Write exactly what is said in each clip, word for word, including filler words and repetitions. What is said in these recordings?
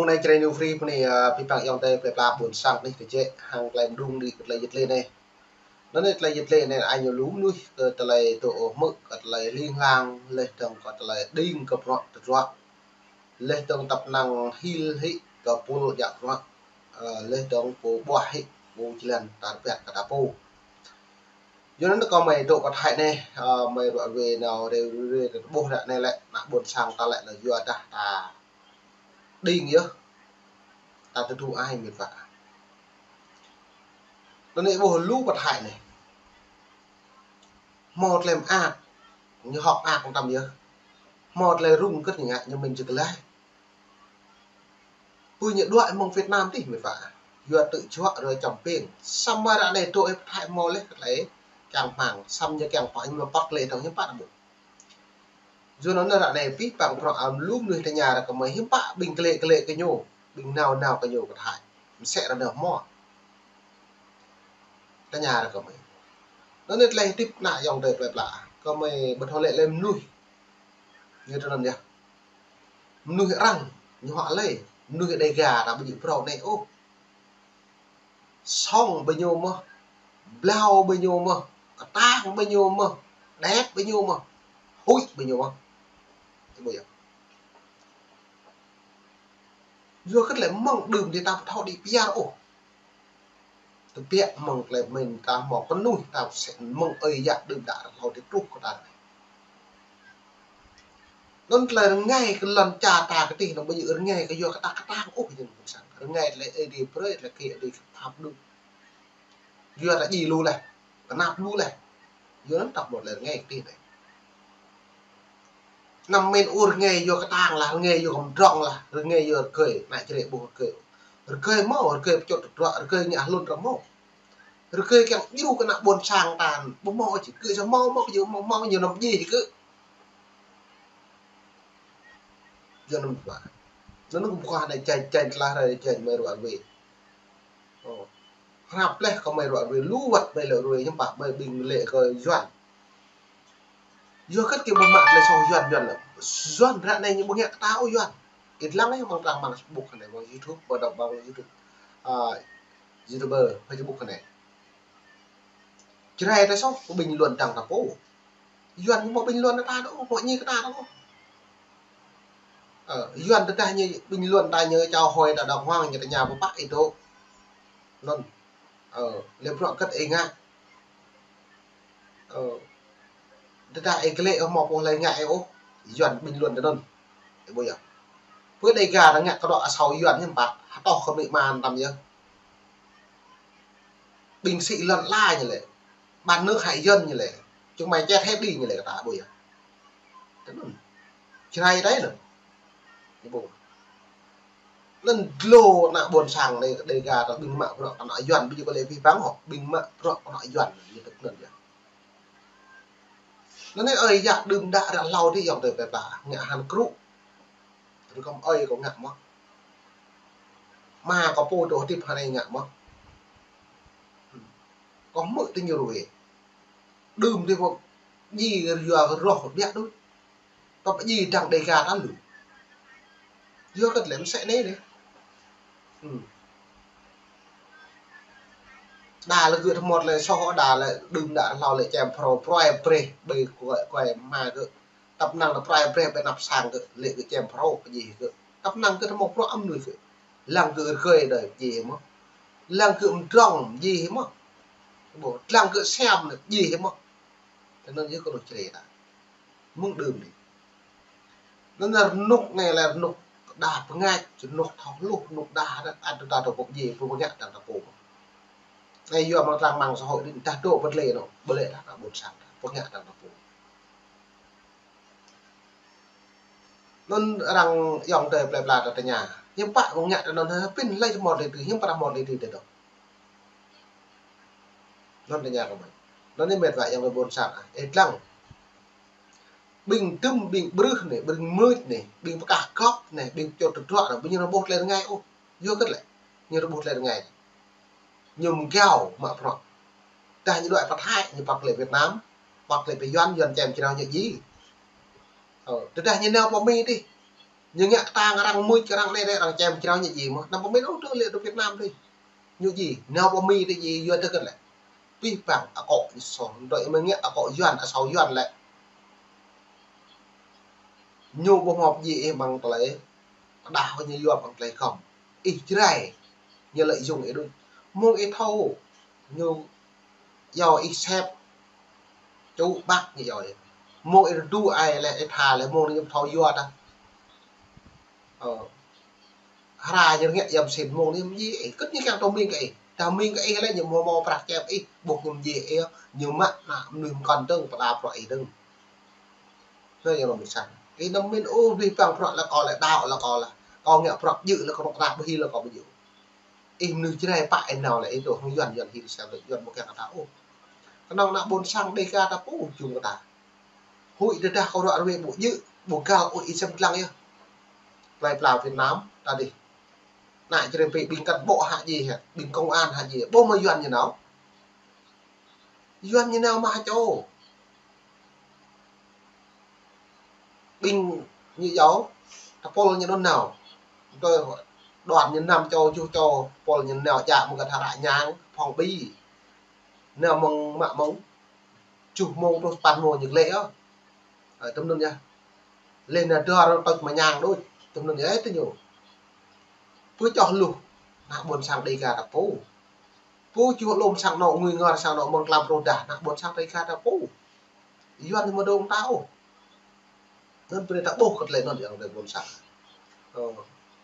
Mông anai Jrai New Free pơ anai, ơ, pơpă yŏng tơi plơi pla ƀôn sang anai tơčĕ hăng tơlơi mơdung đĭ kơ tơlơi yit lê anai. Anŭn anai tơlơi yit lê anai, anai ñu lu mơnuih kơ tơlơi tŭ ôh mơ̆, kơ tơlơi ling lang, laih dơ̆ng kơ tơlơi đing kơ bruă tơdruă. Laih dơ̆ng tăp năng hil hĭ kơ pul jak bruă, ơ, laih dơ̆ng pô ƀuah hĭ pô jơlan tar ƀiă kơ ta pô. Yua anŭn kơ mơi dŏ pơ Thái anai, ơ, mơi ruă ruê nao rê ruê rê ƀuh ră anai lĕ, ană ƀôn sang ta lĕ lĕ yua dah ta đing yơh, ta tơdu ai mĭt wa. Anŭn anai ƀuh lu pơ Thái anai. Hmâo tơlơi mơak, ñu hŏk mơak tăm yơh. Hmâo tơlơi rŭng kơ̆t ñu ngă, ñu mĭn jơk laih. Pô ñu đuaĭ mơ̆ng Việt Nam tih mĭt wa. Yua tŭ juă rơi čăm ping. Samơ̆ ră anai dŏ ih pơ Thái hmâo laih tơlơi kiăng hmang. Samơ̆ ñu kiăng pă ñu păk lĕ dơ̆ng hiư̆m pă ƀu. Yua anŭn ră anai pih păng prŏng ăm lu mơnuih tơña ră kơ mơi hiư̆m pă ƀing kơlĕ kơlĕ kơ ñu, ƀing nao nao kơ ñu pơ Thái. Msĕ ră anai hmâo. Tơña ră kơ mơi. Anŭn anai tơlơi hơdip ană yŏng tơi plơi pla. Kơ mơi ƀu thâo lĕ lĕ mơnuih. Ñu tơ anŭn yơh. Mơnuih arăng, ñu hŏ lĕ. Mơnuih Đêga ta ƀu djơ̆ phrâo anai ôh. Sŏng ƀu ñu mơ̆, blâo ƀu ñu mơ̆, kơtang ƀu ñu mơ̆, đet ƀu ñu mơ̆, huĭ ƀu ñu mơ̆. Ƀu yơh. Yua kơ tơlơi mơ̆ng đưm dih ta ƀu thâo đĭ pơyơr ôh. Tơbiă mơ̆ng tơlơi mĭn ta hmâo kơnuih ta sĕ mơ̆ng ơi yă đưm đă hlâo dih truh kơ ta anai. Anŭn tơlơi rơngai kơ lŏn čar ta kơtih anŭn ƀu djơ̆ rơngai kơ yua kơ ta kơtang ôh jing ƀôn sang. Rơngai tơlơi Ơi Adai brơi, tơlơi kơ Ơi Adai pap đưm. Yua ta djai lu laih, tơnap lu laih. Yua anŭn tŏk mơ̆ tơlơi rơngai kơtih anai. Anăm mĭn ôh rơngai yua kơtang lah, rơngai yua kơmdrŏng lah, rơngai yua rơgơi, ană Jrai ƀuh rơgơi. Rơgơi hmâo, rơgơi pơčŭt tơdruă, rơgơi ngă hlŭn ră hmâo. Rơgơi kiăng djru kơ ană ƀôn sang ta, ƀu hmâo ôh či kơ sa hmâo, hmâo, či hmâo, hmâo, ñu anăm djai či kơ. Yua anŭn ƀu. Anŭn kơ ƀuh anai jai, jai tơlah rai jai mơi ruă ruê. Ơ. Hrăp laih kơ mơi ruă ruê, lu wơ̆t mơi lĕ ruê hiư̆m pă mơi ƀing lĕ kơ Yuan. Yua kơ kơ ƀu mă tơlơi soh Yuan, Yuan lĕ. Yuan ră anai ñu ƀu ngă kơ ta ôh Yuan. Ih lăng anai mơ̆ng trang mạng Facebook anai, mơ̆ng YouTube, ƀu dŏ mơ̆ng YouTube. Ơ, YouTuber Facebook anai. Jrai ta soh, kơ bình luận dăng ta pô. Yuan ñu hmâo bình luận ta đôč, hmâo djai kơ ta đôč. Ơ, Yuan tơdah ñu bình luận ta ñu chào hỏi ta đàng hoàng ñu tơña pơpă ih dŏ. Anŭn. Ơ, lĕ bruă kơ̆t ih ngă. Ơ, tơdah ih kơlĕ ih hmâo pô hlơi ngă ih ôh. Yuan bình luận ta anŭn. Ih ƀuh yơh. Pơ Đêga ta ngă kơ dŏ asâo Yuan hiư̆m pă, hơtŏh kơ amĭ ama tăm yơh. Bình sĩ lăn la ñu lĕ. Bán nước hại dân ñu lĕ. Chúng mày chết hết đi ñu lĕ kơ ta ƀuh yơh. Tơ anŭn. Jrai tơi anŭn. Ñu ƀuh. Anŭn dlô ană ƀôn sang anai Đêga ta ƀing mă bruă kơ ană Yuan ƀu djơ̆ kơ lĕ pih păng hŏ. Ƀing mă bruă kơ ană Yuan ñu tŭk anŭn yơh. Anŭn anai ơi yă đưm đă ră hlâo dih yŏng tơi plơi pla ngă hăn krŭ. Rơkăm ơi kơ ngă mơ̆. Ama kơ pô dŏ hơdip hơnai ngă mơ̆. Kơ hmư̆ tơ ñu ruê. Đưm dih pô djai yua kơ roh biă đôč. Tơpă djai dăng Đêga ta lu. Yua kơ tơlơi msĕ anai dih. Ư. Đa lĕ gơ̆ tơhmơ̆t lĕ soh đa lĕ đưm đă hlâo lĕ čem phrâo pruai breh ƀơi kuai, kuai ama gơ̆. Tăp năng lĕ pruai breh ƀơi anăp sang gơ̆ lĕ gơ̆ čem phrâo kơ djai gơ̆. Tăp năng gơ̆ tơhmơ̆ bruă ăm mơnuih gơ̆. Lăng gơ̆ rơgơi đơi djai mơ̆. Lăng gơ̆ mdrŏng djai mơ̆. Ƀuh, lăng gơ̆ sem djai mơ̆. Tơ anŭn yơh kơ anŭn Jrai ta. Mơ̆ng đưm dih. Anŭn rơnŭk anai lĕ rơnŭk đah pơngač, rơnŭk thâo hluh, rơnŭk đah, ăt ta dŏ pơk djai, pơk pơngă dăng ta pô. Anai yua mơ̆ng trang mạng xã hội dih, dah dŏ pơ tơlơi anŭn, ƀu lĕ dah ta ƀôn sang, pơngă dăng ta pô. Anŭn arăng yŏng tơi plơi pla ta tơña. Hiư̆m pă pơngă ta anŭn, hơpĭn hlơi tơhmơ̆ lĕ tui, hiư̆m pă tơhmơ̆ lĕ tui tơ dŏ. Anŭn tơña kơ mơi. Anŭn anai mĕt wa yŏng tơi ƀôn sang, ơ, ih lăng. Ƀing dŭm, ƀing ƀrưh anai, ƀing mưč anai, ƀing pơkah gŏp anai, ƀing pơčŭt tơdruă anai, ƀing ñu rơbuh tơlơi rơngai ôh. Yua kơ tơlơi. Ñu rơbuh tơlơi rơngai. Ñu mơgao mă bruă. Tơdah ñu đuaĭ pơ Thái, ñu păk lĕ Việt Nam, păk lĕ pơ Yuan, Yuan čem čơnao ñu djai. Ơ, tơdah ñu nao pơ Mi dih. Ñu ngă kơtang arăng mưč, arăng anai anai, arăng čem črao ñu djai mơ̆n. Anăm pơmĭn ôh, tơlơi dŏ Việt Nam tih. Ñu djai, nao pơ Mi tih djai, yua tơlơi hơget lĕ. Abih bang akŏ ñu song, dŏ mơ̆ng ngă akŏ Yuan, asâo Yuan lĕ. Ñu ƀu hmâo djai ih amăng tơlơi pơdah, ñu yua amăng tơlơi khŏm. Ih Jrai, ñu lợi dụng ih đôč. Mơ̆ng ih thâo, ñu iâu ih sep, ču ƀăk ñu iâu ih. Mơ̆ng ih rơdu ai lĕ, ih tha lĕ, mơ̆ng ñu thâo yua tah. Ơ. Hra ñu ngă yăm sin mơ̆ng ñu mơdjai ih, kơ̆t ñu kiăng thâo mĭn kơ ih. Tah mĭn kơ ih lĕ ñu hmâo mâo prăk čem ih, ƀuh ñu mơdjai ih, ñu mă ană mơnuih mơkŏn dơ̆ng, pơdah bruă ih dơ̆ng. Anai yơh lŏm ih sang. Ih anăm pơmĭn ôh, abih bang bruă lĕ kâo lĕ đaŏ lĕ kâo lĕ. Kâo ngă bruă djơ̆ lĕ kơnuk kơna ƀu hil lĕ kâo ƀu djơ̆. Ih mơnuih Jrai pă ih nao lĕ ih dŏ hăng Yuan, Yuan hil sang lĕ Yuan ƀu kiăng kơ ta ôh. Kơnơ̆ng ană ƀôn sang Dêga ta pô jum kơ ta. Huĭ tơdah kâo ră ruai ƀu djơ̆, ƀu găl ôh ih sem dlăng yơh. Plơi pla Việt Nam, ta dih. Ană Jrai pơ ƀing cán bộ hă djai hă, ƀing công an hă djai, ƀu mơ̆ Yuan ñu nao. Yuan ñu nao mă hă čô. Ƀing ñu iâu, tơpul ñu anŭn nao. Tui đoàn ñu năm čô, tơjuh čô, tơpul ñu nao djă mơ̆ng gah Hră Nhang, Phong Bì. Nao mơ̆ng mă mơ̆ng tơjuh mông truh sapăn mông ñu glaĭ ôh. Ơ, tơm anŭn yơh. Leh nao dơr tơč mơ̆ng Nhang đôč. Tơm anŭn yơh tơ ñu. Pơčoh luh, ană ƀôn sang Dêga ta pô. Pô čuh lŏm sang anŏ ngui ngor sang anŏ mơ̆ng tlam rôdah, ană ƀôn sang Dêga ta pô. Yuan ñu mơ̆ dŏng ta ôh. Anŭn brơi ta ƀuh kơ tơlơi anŭn yơh tơlơi ƀôn sang. Ơ,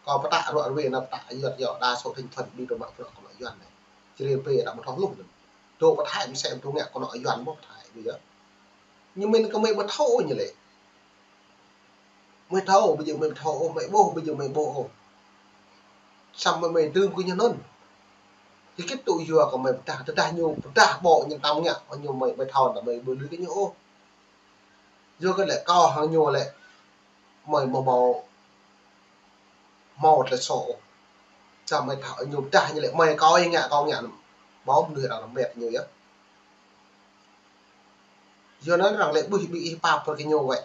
kâo pơtă ră ruai ană pơtă Yuan yơh, đa số thành phần ƀing tơ mă bruă kơ anŏ Yuan anai. Jrai pơ ta ƀu thâo hluh anŭn. Dŏ pơ Thái mơsĕ ƀu ngă kơ anŏ Yuan ƀu Thái ƀu yơh. Ñu mĭn kơ mơi ƀu thâo ñu lĕ. Mơi thâo, ƀu djơ̆ mơi thâo ôh, mơi ƀuh, ƀu djơ̆ mơi ƀuh ôh. Samơ̆ mơi, mơi dưm kơ ñu anŭn. Hơget tŭ yua kơ mơi pơdah, tơdah ñu pơdah ƀô̆ ñu tam ngă, ñu mơi, mơi thâo tơdah mơi ƀu lui kơ ñu ôh. Yua kơ lĕ kâo hăng ñu lĕ, mơi mơ̆ hmâo, hmâo tơlơi soh ôh. Samơ̆ mơi thâo ñu pơdah ñu lĕ, mơi kâo ih ngă, kâo ngă. Ƀu mơnuih arăng rơmet ñu yơh. Yua anŭn arăng lĕ ƀuh ƀing ih pap pơ kơ ñu wơ̆t.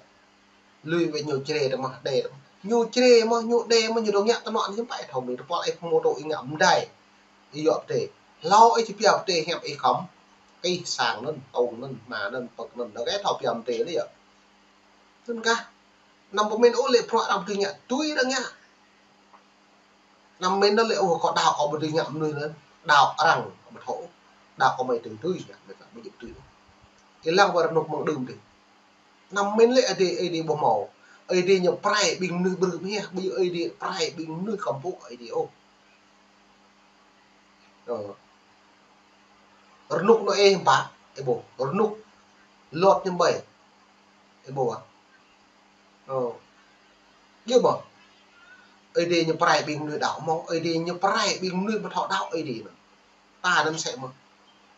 Lui wơ̆t ñu Jrai tơ mă, đe tơ mă. Ñu Jrai mơ̆, ñu đe mơ̆, ñu dŏ ngă tơ anŏ ñu pă ih thâo mĭn, tơpul ih pơmơtô ih ngă mơdai. Ih yua pơdai. Hlâo ih či pia pơdai hiăp ih khŏm. Ih sang anŭn, tông anŭn, hma anŭn, pơk anŭn, dŏ kơ thâo pia pơdai lĕ yơh. Anŭn kah. Anăm pơmĭn ôh lĕ bruă arăng ƀu dưi ngă, tui arăng ngă. Anăm pơmĭn ôh lĕ, ôh, kâo đaŏ kâo ƀu dưi ngă mơnuih anŭn. Đaŏ arăng, kâo ƀu thâo ôh. Đaŏ kâo mơi tui tui ngă, mơi ƀu djơ̆ tui ôh. Ih lăng wơ̆t rơnŭk mơ̆ng đưm dih. Anăm pơmĭn lĕ Ơi Adai, Ơi Adai ƀu hmâo. Ơi Adai ñu pơrai ƀing mơnuih brưh mơhiăh, ƀu djơ̆ Ơi Adai pơrai ƀing mơnuih kơmpuk Ơi Adai ôh. Ơ. Rơnŭk Nôê hiư̆m pă, ih ƀuh. Rơnŭk Lot ñu ƀai, ih ƀuh. Ơ. Djơ̆ mơ̆. Ơi Adai ñu pơrai ƀing mơnuih đaŏ mơ̆, Ơi Adai ñu pơrai ƀing mơnuih ƀu thâo đaŏ Ơi Adai anŭn. Ta anŭn mơsĕ mơ̆n.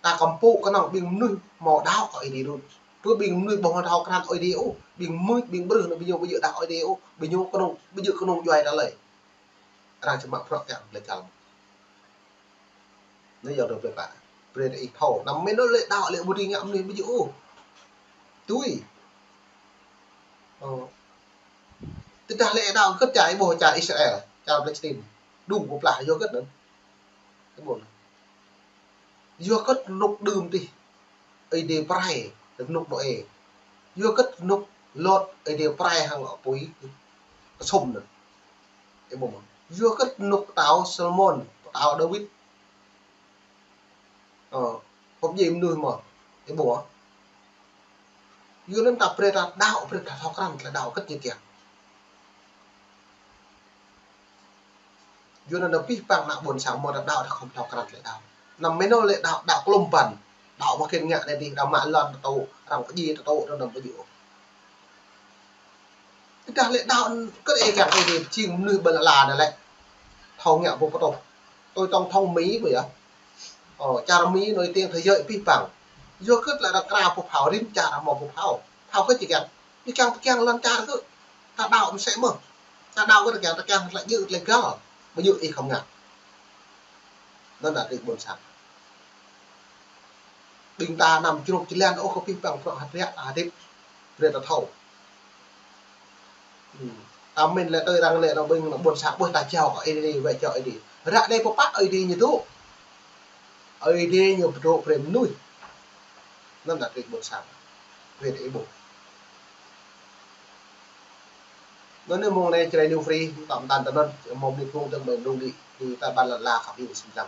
Ta kơmpuk kơnơ̆ng ƀing mơnuih hmâo đaŏ kơ Ơi Adai đôč. Pơ ƀing mơnuih ƀu hmâo thâo krăn Ơi Adai ôh. Ƀing mưč, ƀing brưh anŭn ƀu djơ̆, ƀu djơ̆ đaŏ Ơi Adai ôh. Ƀu djơ̆ kơnơ̆ng, ƀu djơ̆ kơnơ̆ng djuai ta lơi. Arăng či mă bruă kiăng lĕ găl. Anai yơh dŏ pơpă. Brơi ih thâo. Anăm pơmĭn ôh lĕ đaŏ lĕ ƀu dưi ngă mơnuih ƀu djơ̆ ôh. Tui. Ơ. Tơdah lĕ đaŏ hơget čar ih ƀuh čar Israel, čar Palestine. Đŭng pơblah yua hơget anŭn. Ih ƀuh anŭn. Yua hơget rơnŭk đưm dih. Ơi Adai pơrai rơnŭk Nôê. Yua hơget rơnŭk Lot Ơi Adai pơrai hăng apui kơsŭm anŭn. Ih ƀuh mơ̆n. Yua hơget rơnŭk pơtao Solomon, pơtao Dawid. Ơ, pơdjai mơnuih mơ̆n. Ih ƀuh. Yua anŭn ta brơi ta đaŏ, brơi ta thâo krăn tơlơi đaŏ hơget ñu kiăng. Yua anŭn abih bang ană ƀôn sang mơ̆ ta đaŏ ta khŏm thâo krăn tơlơi đaŏ. Anăm pơmĭn ôh lĕ đaŏ, đaŏ klŏm ƀăn. Đaŏ mă kơ ngă anai dih, đaŏ mă lŏn tơtŭ, arăng pơdjai tơtŭ, anŭn anăm pơdjai ôh. Tơdah lĕ đaŏ kơ ih kiăng ih dih pơjing mơnuih ƀơi lŏn ala anai lĕ. Thâo ngă pô pơtô. Tui tổng thống Mi ƀu yơh. Ơ, čar Mi nổi tiếng thế giới abih bang. Yua hơget lĕ arăng krao pơphao rĭm čar arăng hmâo pơphao. Phao hơget či kiăng. Ih kiăng pơkiăng lŏn čar kơ. Ta đaŏ mơsĕ mơ̆n. Ta đaŏ kơ ta kiăng, ta kiăng tơlơi djơ̆ tơlơi găl. Ƀu djơ̆ ih khŏm ngă. Anŭn ană ƀôn sang. Ƀing ta anăm jrôk jơlan ôh kơ abih bang bruă hơdră hơdip. Brơi ta thâo. Hmm. Ta mĭn lĕ tui arăng lĕ anŭn ƀing anŭn ƀôn sang ƀuh ta jao kơ Ơi Adai, wĕ jao Ơi Adai. Ră anai pơpă Ơi Adai ñu dŏ. Ơi Adai ñu pơdŏ brơi mơnuih. Anŭn ta kri ƀôn sang. Brơi ta ih ƀuh. Anŭn anai mơ̆ng anai Jrai New Free, tơm tăn tơnŭn, mơ̆ng mơnit phung tơm mơ̆ng nung đĭ, đĭ ta ƀan lăn ala khăp hing sĭn lăng.